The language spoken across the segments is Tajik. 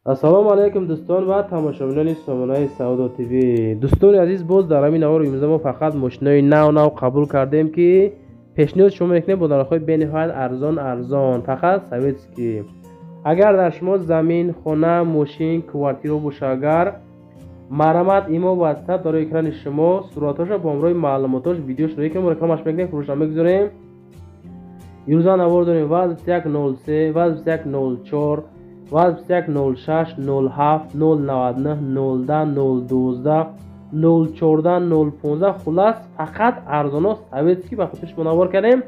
Ассалому алайкум, дӯстон ва тамошобинони сомонаи Савдо ТВ. Дӯстони азиз, боз дар ҳамин навори имрӯза мо фақат мошинои нав нав қабул кардем, ки пешниҳод шумо мекунем бо нархҳои бениҳоят арзон арзон, фақат советский. Агар дар шумо замин, хона, мошин, квартира боша, агар марҳамат, имо, WhatsApp дар экрани шумо суратҳоша бо ҳамроҳи маълумотош, видеош роӣ кунем, рекламаш мекунем, фурӯша мегузорем. Имрӯза навор дорем: ВАЗ 2103, ВАЗ 2104, ВАЗ 2106, 07, 099, 010, 012, 014, 015. Хулас, фақат арзоно, советский ба хотири шумо навор кардем.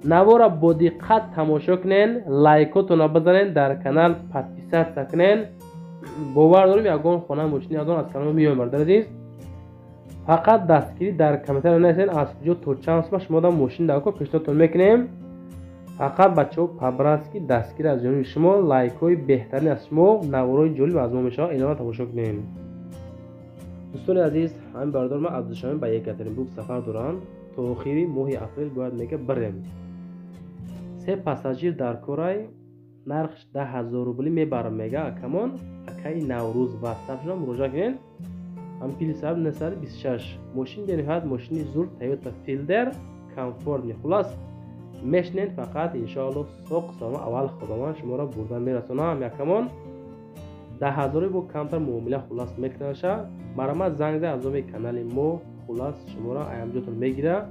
Навора бо диққат тамошо кунен, лайкотона бизанен, дар канал подписаться кунен. Бовар дорем, ягон хона, мошини арзон аз канал меоем. Бародари азиз, фақат дастгирӣ дар комментария нависен, аз куҷо, то чанд сума шумо дам мошин дако пешниҳодтон мекунем. Фақат, бачаҳо, по-братски дастгирӣ аз ҷониби шумо, лайкҳои беҳтарин аз шумо, наворҳои ҷолиб аз мо мешавад. Идома тамошо кунем. Дӯстони азиз, ҳамин бародар ман аз Душанбе ба Екатеринбург сафар доранд. То охири моҳи апрел бояд, мега, бирем. Се пассажир дар корай, нархш 10 000 рубли мебарам, мега акамон. Акаи Наврӯз, ватсапшона муроҷиат кунед. Ҳам плюс 926. Мошин бениҳоят мошини зур, Тойота Филдер, комфортный. Хулас, мешинед фақат, иншоалло, соқ салома, аввал Худованд шуморо бурда мерасонам. Якамон 10 000-и бо камтар муомила, хулас, мекунаша. Марҳамат, занг за аз номи канали мо. Хулас, шуморо аямҷотон мегира,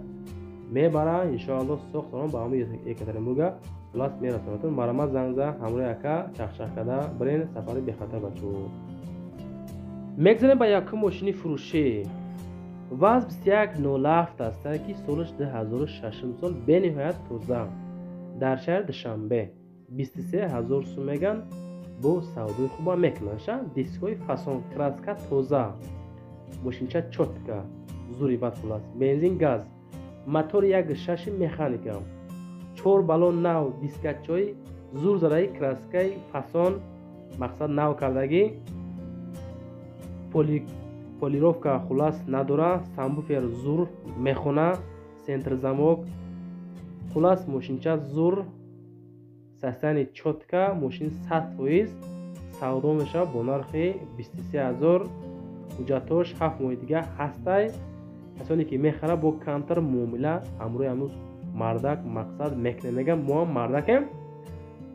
мебара, иншоалло, соқ салома ба ҳамаи Екатеринбурга, хулас, мерасонатон. Марҳамат, занг за, ҳамроҳи ака чахчах карда бирен, сафари бехатар. Бачо, мегзарем ба якум мошини фурӯшӣ. ВАЗ 2107 аста, ки солаш 2006 сол, бениҳоят тоза, дар шаҳри Душанбе 23 000 сум меган, бо савдои хуба мекунаша. Дискҳои фасон, краска тоза, мошинча чётко, зури бад. Хулас, бензин, газ, мотори 1,6 механика, чор баллон нав, дискачои зур задаи, краскаи фасон, мақсад, нав кардагӣ, полировка, хулас, надора. Сабвуфер зур мехона, центр замок. Хулас, мошинча зур, состояние чётко, мошин 100% савдо мешавад бо нархи 23 000. Ҳуҷҷатҳош 7 моҳи дига ҳастай. Касоне ки мехара, бо камтар муомила ҳамроҳи ҳамун мардак, мақсад, мекунем, мегам, мо ҳам мардакем.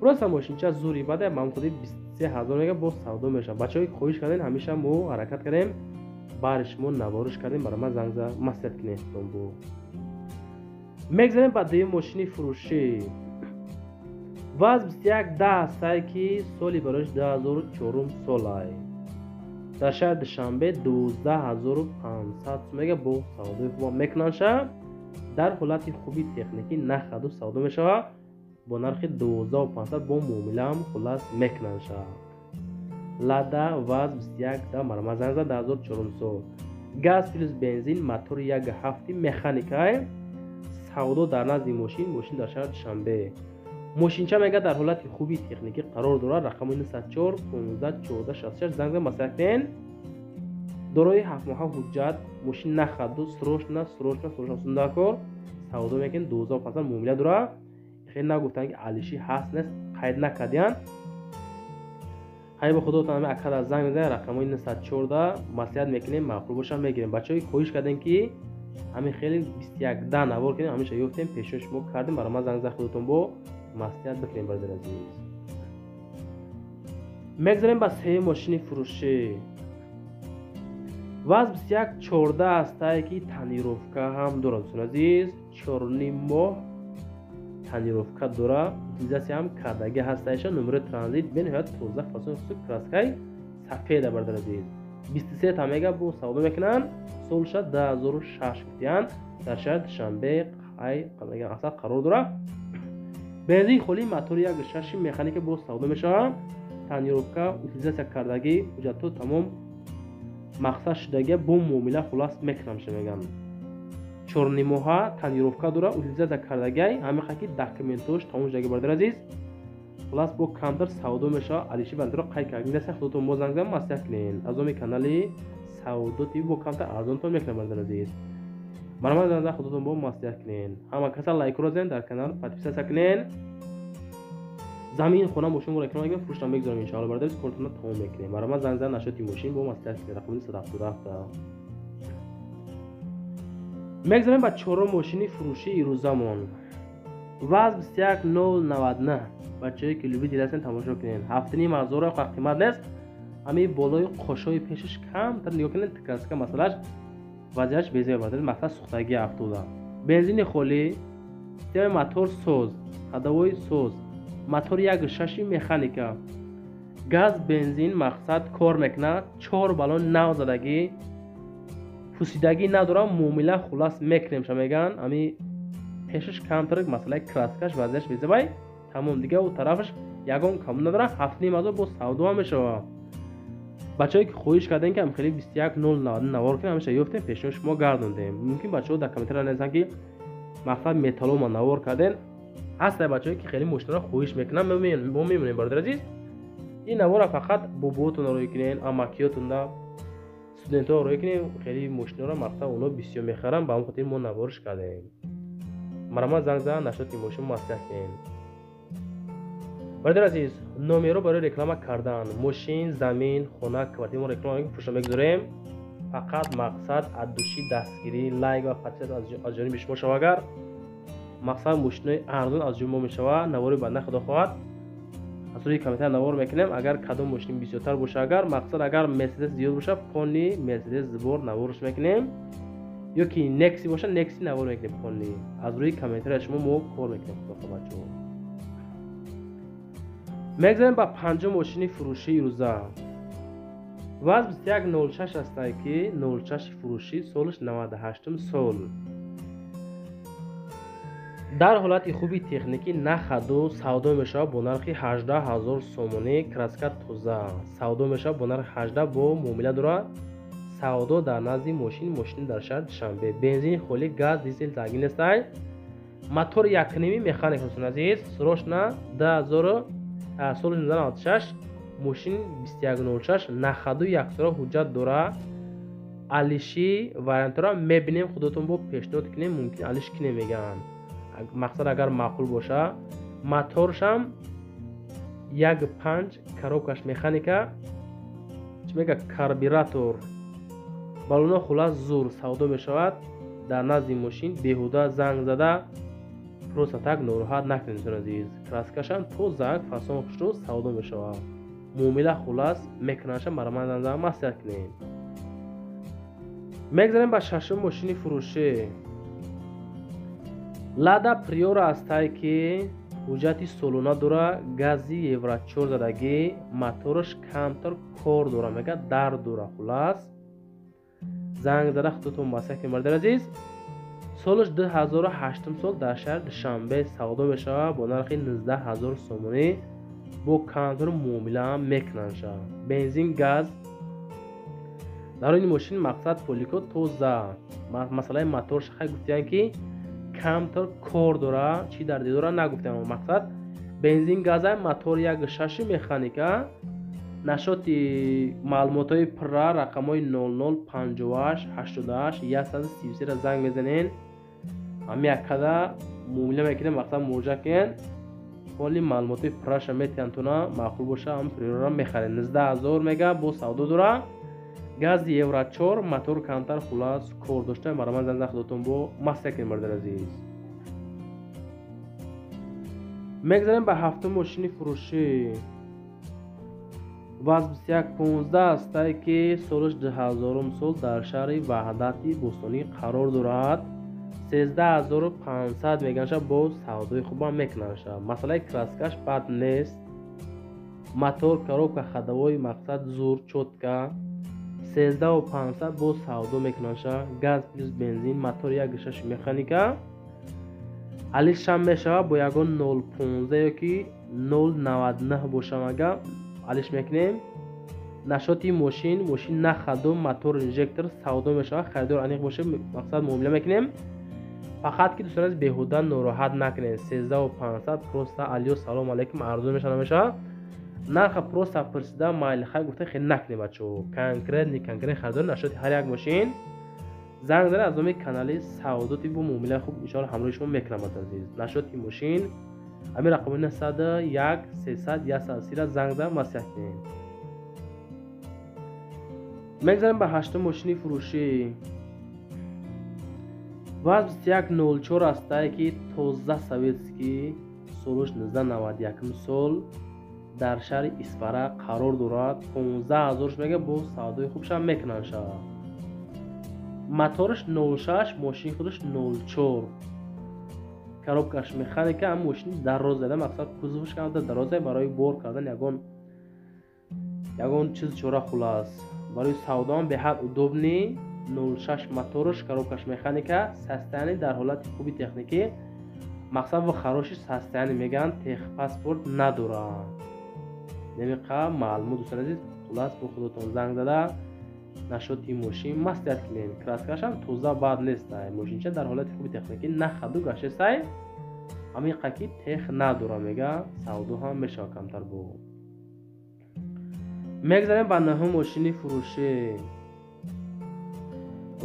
Просто мошинча зури бада, ман худи 23 000 мега, боз савдо мешавад. Бачаҳое ки хоҳиш кардем, ҳамеша мо ҳаракат кардем, баъди шумо навориш кардем. Барои ман занг за, маслиҳат кунед. Мегзарем ба дуюм мошини фурӯшӣ. ВАЗ 2110 ҳастае, ки соли бароиш 2004 солай, дар шаҳри Душанбе 12 500 сум мега, бо савдои хуба мекунандша. Дар ҳолати хуби техникӣ, нахаду савдо мешавад бо нархи 12 500, бо муомилаам, хулас, мекунандша. Лада ВАЗ 2110, марҳамат, занг зад, 2004 сол, газ плюс бензин, мотори 1,7 механикай. Савдо дар назди мошин, мошин дар шаҳри Душанбе. Мошинча, мега, дар ҳолати хуби техникӣ қарор дорад. Рақами 904 15 14 66, занг за, маслиҳат кунед. Дорои 7 моҳа ҳуҷҷат, мошин нахаду, срочно, срочно, срочно сундакор. Савдо мекунед, 12 500 муомила дорад. Хеле нагуфтанд, ки алиши ҳаст, нест, қайд накардиянд. Хайр, ба худотон, ҳами акада занг мезанед, рақамҳои 914, маслиҳат мекунем, маъқул боша, мегирем. Бачаҳое ки хоҳиш кардем, ки ҳамин хеле 21 да навор кунем, ҳамеша ёфтем, пешниҳод шумо кардем. Барои ман занг за, худотон бо маслиҳат бикунем, бародари азиз. Мегзарем ба сеюм мошини фурӯшӣ. ВАЗ 2114 ҳастае, ки тонировка ҳам дорад. Дӯстони азиз, 4,5 моҳ тонировка дора, утилизация ҳам кардагӣ ҳастаиша. Номерои транзит бениҳоят тоза, фасон, краскаи сафеда. Бародари азиз, 23 та мега, бо савдо мекунанд. Солша 2006 гуфтиянд, дар шаҳри Душанбе қай асар қарор дорад. Бензин холӣ, мотори 1,6 механика, боз савдо мешавад. Тонировка, утилизация кардагӣ, ҳуҷҷатҳо тамом, мақсад шудагия, бо муомила, хулас, мекунам ша, мегам. 4,5 моҳа тонировка дора, утилизация кардагиай, ҳамиқа ки документош тамом шудаги. Бародари азиз, хулас, бо камтар савдо мешавад. Алиши бандиро қайд кардагидаста, худотон боз занг зан, маслиҳат кунед. Аз номи канали Савдо ТВ бо камтар арзонтон мекунам. Бародари азиз, марҳамат, занг зан, худотон бо маслиҳат кунед. Ҳама каса лайкро зен, дар канал подписаться кунед. Замин, хона, мошин реклама мекунем, фурӯшам мегузорем иншоалло. Бародар, кортона тамом мекунем. Барои ман занг зан нашоти мошин бо маслиҳат кунед. Рақами 177. Мегзарем ба чорум мошини фурӯшии ирӯзамон. ВАЗ 21099. Бачаҳое ки любители ҳастен, тамошо кунед. 7,5 ҳазор қимат нест. Ҳамин болои қошҳои пешаш камтар нигоҳ кунед, краска масалаш вазъияташ безеб, бародар, мақсад сӯхтагӣ афтода. Бензини холӣ, системаи мотор соз, ходовой соз, мотор 1.6 механика, газ, бензин мақсад кор мекунад, чор баллон нав задагӣ, пусидагӣ надорам, муомила хулас мекунем ша меган. Ами пешаш камтар масъалаи краскаш вазъияташ безебай, тамом, дига у тарафаш ягон кам надорад. 7,5 ҳазор бо савдо ҳам мешавад. Бачаҳое ки хоҳиш кардем, ки хеле 21099 навор кунем, ҳамеша ёфтем, пешниҳоди шумо гардондем. Мумкин бачаҳо дар комментария нависанд, ки мақсад металлома навор кардем. Ҳастае бачаҳое ки хеле мошинро хоҳиш мекунанд, мо мемонем. Бародар азиз, ин навора фақат бобоотон рӯй кунен, амакиётонда, студентҳо рӯй кунем. Хеле мошинҳоро мақсад оно бисёр мехаранд, ба ҳамон хотир мо наворш кардем. Марҳамат, занг зан, нашоти мошин маслиҳат кунем. Бародар азиз, номерро барои реклама кардан мошин, замин, хона, квартира мо реклама фурӯша мегузорем. Фақат мақсад от души дастгирӣ, лайк ва подписка аз ҷониби шумо шава. Агар мақсад мошинои арзон аз ҷониби мо мешава, навори баъд худо хоҳад аз рӯи комментар навор мекунем. Агар кадом мошин бисёртар боша, агар мақсад агар Мерседес зиёд боша, пони Мерседес сбор наворш мекунем, ё ки Некси боша, Некси навор мекунем пони. Аз рӯи комментария шумо мо кор мекунем, худо хоҳад, бачаҳо. Мегзарем ба панҷум мошини фурӯшии рӯза. ВАЗ 2106 ҳастае, ки 06 фурӯшӣ, солаш 98 сол. Дар ҳолати хуби техникӣ, на ходу, савдо мешавад бо нархи 18 ҳазор сомонӣ. Краска тоза, савдо мешавад бо нархи 18, бо муомила дорад. Савдо дар назди мошин, мошин дар шаҳри Душанбе. Бензини холӣ, газ, дизел загин нестай. Мотор якними механик. Дӯстони азиз, срочно 2000 соли 1996, мошин 2106, на ходу, яксора ҳуҷҷат дора. Алиши вариантро мебинем, худотон бо пешниҳод кунем, мумкин алиш кинем мегӯянд. Мақсад агар маъқул боша, моторшам 1.5, коробкаш механика, чӣ мега, карбюратор, баллоно хулас зур, савдо мешавад дар назди мошин. Беҳуда занг зада просто так нороҳат накунед, дӯстони азиз. Краскашам тоза, фасон, хушрӯ, савдо мешавад. Муомила хулас мекунанша, мараман маслиҳат кунем. Мегзарем ба шашум мошини фурӯшӣ. Лада Приора ҳастае, ки ҳуҷҷати солона дора, гази евро 4 задагӣ, мотораш камтар кор дора, мега дард дора. Хулас занг зада худотон маслиҳат кунед, бародари азиз. Солаш 2008 сол, дар шаҳри Душанбе, савдо мешавад бо нархи 19 ҳазор сомонӣ, бо камтар муомила мекунандша. Бензин, газ. Дар ин мошин мақсад полико тоза, масъалаи моторш хай гуфтиянд, ки камтар кор дора, чӣ дарде дора нагуфтам. Мақсад бензин, газа, мотор 1.6 механика. Нашоти маълумотҳои пурра рақамҳои 00 58 88 133 занг мезанен. Ҳами яккада муомила мекунем, мақсад муроҷиат кунен, ҳоли маълумотҳои пурраша метиҳанд туна. Маъқул боша, ҳам Приора мехаред. 19 ҳазор мега, бо савдо дора, гази евро 4, мотор камтар хулас кор дошта. Мараман занг, худотон бо маслиҳат кунед, бародари азиз. Мегзарем ба ҳафтум мошини фурӯшӣ. ВАЗ 2115 ҳастае, ки солаш 2000 сол, дар шаҳри Ваҳдати Бӯстонӣ қарор дорад. 13,500 меганша, бо савдои хубам мекунанша. Масъалаи краскаш бад нест, мотор, коробка, ходовой мақсад зур, чётко. 13,500 бо савдо мекунанша. Газ плюс бензин, мотор 1.6 механика. Алишам мешавад бо ягон 0.15 ё ки 0.99 бошам, ага алиш мекунем. Нашоти мошин, мошин на ходу, мотор инжектор, савдо мешавад. Харидор аниқ боша, мақсад муомила мекунем. Фақат ки, дӯстони азиз, беҳуда нороҳат накунед. 13,500 просто алё, салом алейкум, арзон мешава, намешава, нарха просто пурсида, майли, хай гуфта хеле накунед, бачаҳо. Конкретный конкрет харидор нашоти ҳар як мошин занг зада, аз номи канали Савдоти бо муомилаи хуб иншоалло ҳамроҳи шумо мекунам. Азиз, нашоти мошин. Ҳамин рақами 901 300 130 занг зада маслиҳат кунед. Мегзарем ба ҳаштум мошини фурӯшӣ. ВАЗ 2104 ҳастае ки тоза советский, солаш 1991 сол, дар шаҳри Исфара қарор дорад. 15 000 мега, бо савдои хубшам мекунанд ша. Мотораш 06, мошини худаш 04, коробкаш механика. Ҳам мошини дароз зада, мақсад кузоваш камта дароза, барои бор кардан ягон чиз чора. Хулас, барои савдоам беҳад удобный. 06 мотораш, коробкаш механика, состояние дар ҳолати хуби техникӣ, мақсад в хороший состояние мегӯянд, техпаспорт надорад. Намиқа маълумот, дӯстони азиз. Хулас, бо худотон занг зада насчёти мошин маслиҳат кунед. Краскашам тоза, бад нестай. Мошинча дар ҳолати хуби техникӣ, нахаду гаштестай, ҳамин ки тех надора мега, савдо ҳам мешавад камтар. Бо мегзарем ба наҳум мошини фурӯшӣ.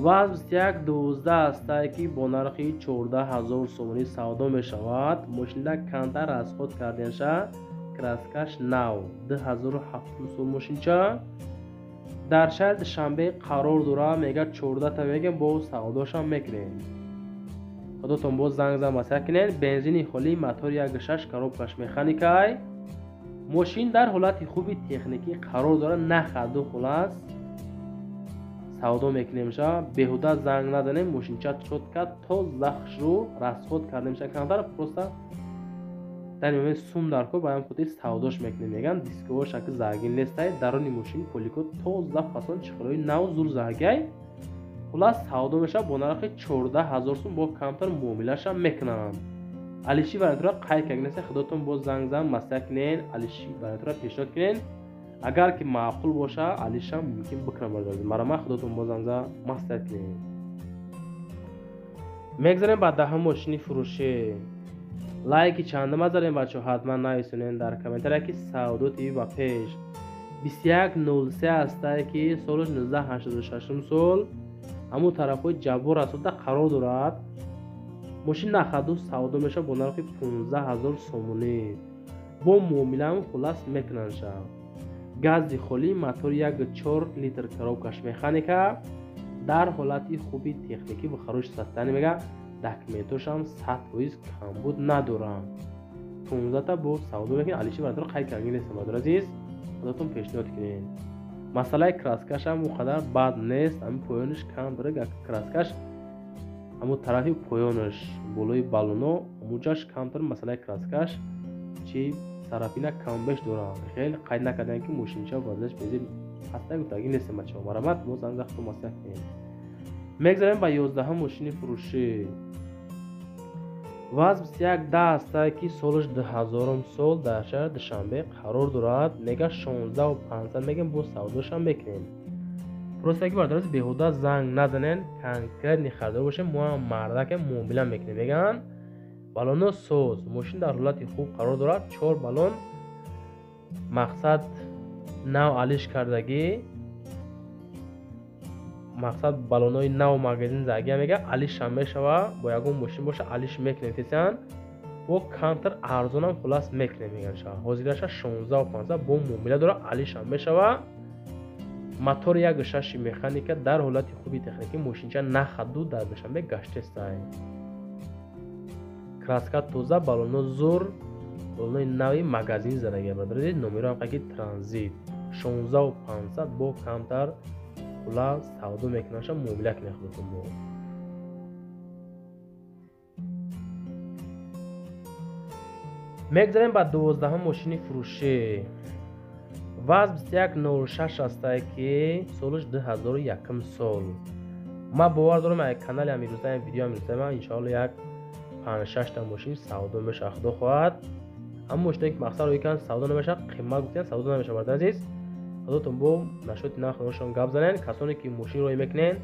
ВАЗ 2112 ҳастае ки бо нархи 14 000 сомонӣ савдо мешавад. Мошинда камтар расход карденша, краскаш нав, 2007 сол мошинча дар шаҳри Душанбе қарор дорад. Мега, 14та мегем, бо савдошам мекунем. Худотон боз занг зан маслиҳат кунед. Бензини холӣ, мотори 1.6, коробкаш механикай. Мошин дар ҳолати хуби техникӣ қарор дорад, нахаду. Хулас, савдо мекунемша, беҳуда занг назанем. Мошинча чётко, тоза, хушрӯ, расход кардемша камтар, просто дар момент сум дар кор, ба ҳам хотир савдош мекунем меган. Дисковош аки заргин нестай, даруни мошин полико тоза, фасон, чихелои нав зур заргай. Хулас, савдо мешавад бо нархи 14 000 сум, бо камтар муомилаашам мекунанд. Алиши вариантро қайд кардем, худотон боз занг зан маслиҳат кунед, алиши вариантро пешниҳод кунед. Агар ки маъқул боша, алишам мумкин бикунам. Марама худотон боз занг зан маслиҳат кунед. Мегзарем ба даҳум мошини фурӯшӣ. Лайки чандама задем, бачо? Ҳатман нависонед дар комментария, ки Савдо ТВ ба пеш. 2103 ҳастае ки солаш 1986 сол, ҳамун тарафҳои Ҷаббор Расулда қарор дорад. Мошин нахаду савдо мешавад бо нархи 15 000 сомонӣ, бо муомилаам хулас мекунанд ша. Гази холӣ, мотори 1.4 литр, коробкаш механика, дар ҳолати хуби техникӣ ва хороший состояние мега, документошам 100% камбуд надорам. 15та бо савдо мекунед. Алиши бародаро қайд кардан нестам, бародар азиз, худотон пешниҳод кунед. Масъалаи краскашам он қадар бад нест, ҳамин поёнаш кам дорад краскаш, ҳамун тарафи поёнаш болои баллоно ҳамунҷаш камтар масъалаи краскаш чи сарафина камбеш дорад. Хеле қайд накардем, ки мошинча вазъияш безеб ҳаста гуфтагӣ нестем, бачаҳо. Марамат, боз занг захто маслиҳат кунед. Мегзарем ба 11-ум мошини фурӯшӣ. ВАЗ 2110 ҳастае ки солаш 2000 сол, дар шаҳри Душанбе қарор дорад. Мега, 16 500 мегем, боз савдошам мекунем. Просто ки бародароз, беҳуда занг назанен, конкретный харидор бошем, мо ҳам мардакем, муомила мекунем мегӯянд. Баллоно соз, мошин дар ҳолати хуб қарор дорад, чор баллон мақсад нав алиш кардагӣ, мақсад баллонҳои нав магазин загия мега, алишам мешава. Бо ягон мошин боша, алиш мекунем тесян, бо камтар арзонам хулас мекунем меган шава. Ҳозираша 16 500, бо муомила дора, алишам мешава. Мотори 1.6 механика, дар ҳолати хуби техникӣ, мошинча нахаду дар Душанбе гаштестай. Краска тоза, баллоно зур, баллонои нави магазин задагия, бародари. Номеро ҳам транзит. 16 500, бо камтар пула савдо мекунаша, муомила кунед худатон бо. Мегзарем ба 12-ум мошини фурӯшӣ. ВАЗ 2106 ҳастае ки солаш 2001 сол. Ман бовар дорам, канали амирӯзаем, видео амирӯзаем, иншоалло як панҷ-шашта мошин савдо мешавад, худо хоҳад. Ҳамон мошиное ки мақсад рӯй карданд, савдо намешавад, қимат гуфтем, савдо намешавад. Бародари азиз, худотон бо насчёти нархшон гап занед. Касоне ки мошин рӯй мекунед,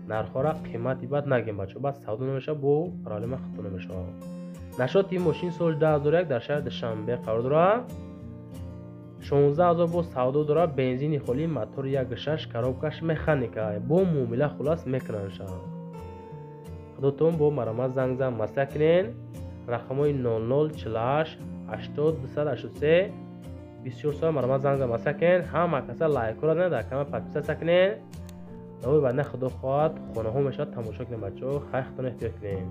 нархҳоро қимати бад нагем, бачаҳо, баъд савдо намешавад, бо проблема хато намешавад. Насчёти мошин соли 2001, дар шаҳри Душанбе қарор дорад. 16 000 бо савдо дорад. Бензини холӣ, мотори 1.6, коробкаш механика, бо муомила хулас мекунанд. Худотон бо марамат занг зан маслиҳат кунед. Рақамҳои 00 48 80 283 24 соат марҳамат, занг замаса кунед. Ҳама каса лайкҳоро занед, дар канал подписаться кунед. Навои баъд, худо хоҳад, хонаҳо мешавад, тамошо кунед, бачаҳо. Хай, худтон эҳтиёт кунед.